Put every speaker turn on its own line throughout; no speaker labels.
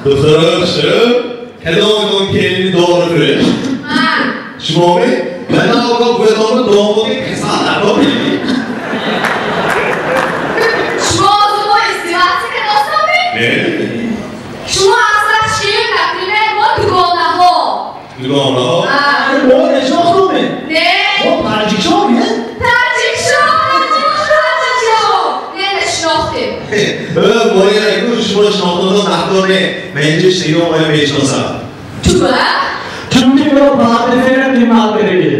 Духтарои хушрӯ, кадомтон келини дору фурӯш? Шумоми? Ман алга буядору домоди касал накобили.
Шумо озумо издеваться кардосами?
Не.
Шумо аслан чием, например, мо дугонаҳо.
Дугонаҳо?
Мо нешнохтуме?
Не.
Мо таҷикшоме?
Таҷикшо, таҷикшо, не, нашинохтем.
Бояд айгу шумо шинохтану нақдор не. Ман инҷо шириён моя мешиносам.
Чуба?
Чунки мо баъди қимат кереги.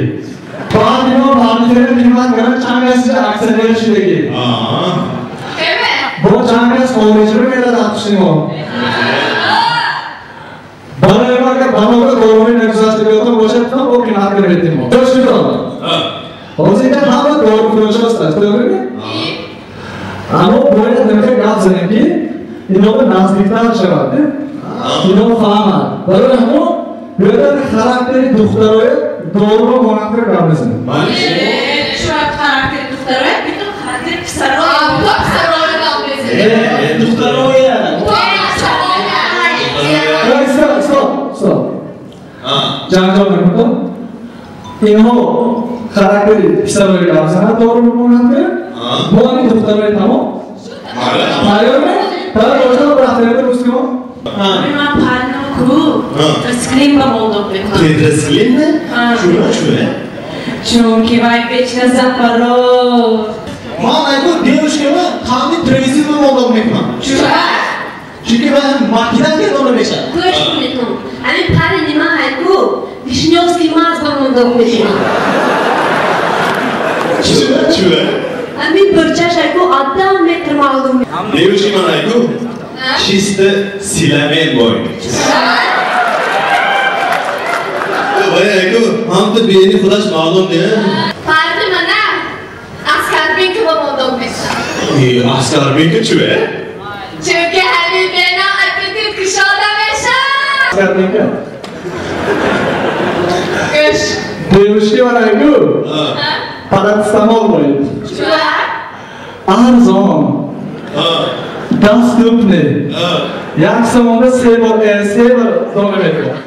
Баъди мо баъди қимат кардан чанд кас акционер шудаги. Бо чанд кас хориҷро мерадад шумо. Барои мо агар ба мо доруҳои нагузашта биётон бошад, то бо қимат керебетем мо. Гӯш кунед. Ҳозир инҷа ҳама дорухӯрӯш ҳастанд, to'g'rimi? Аммо бояд намехоҳ гап занем, ки ино наздиктар шавад, ино фаҳмад. Барои ҳамон биёед характери духтароя доруро монандтар гап мезанем.
Шояд характери духтароя, битон характери писароя.
То писароя гап мезанем.
Духтароя. Стоп, стоп, стоп. Ҷанҷол накунед. Инҳо характери писароя гап занад, доруро монандтар. Мо ҳамин духтароя тамом? Тайёрме? Тайёр бошад, рафтем рӯзкиҳо.
Ман парнам ку тетрациклин ба мондоб мекунам.
Тетрациклин? Чура, чура?
Чунки вай вечно запорол.
Ман айгу девушкама қанди трезил ба мондоб мекунам.
Чура?
Чунки вай макидан кедона мешавад.
Гӯш кунед, ҳамин парини ман айгу вишнёвский маз ба мондоб мекунам.
Чура, чура?
Ҳамин бурчаш айгу одам метр маълум.
Девушки ман айгу чисто силамен бой. Вай айгу ҳам ту бени худаш маълум не?
Парни мана аскарбинка ба мондоб мешавад.
Аскарбинка чуе?
Чунки ҳамин бена аппетит кушода мешавад.
Аскарбинка.
Гӯш.
Девушки ман айгу парацетамол боед.
Чура?
Арзон. Доступный. Як сомонда се бор дона мекунад.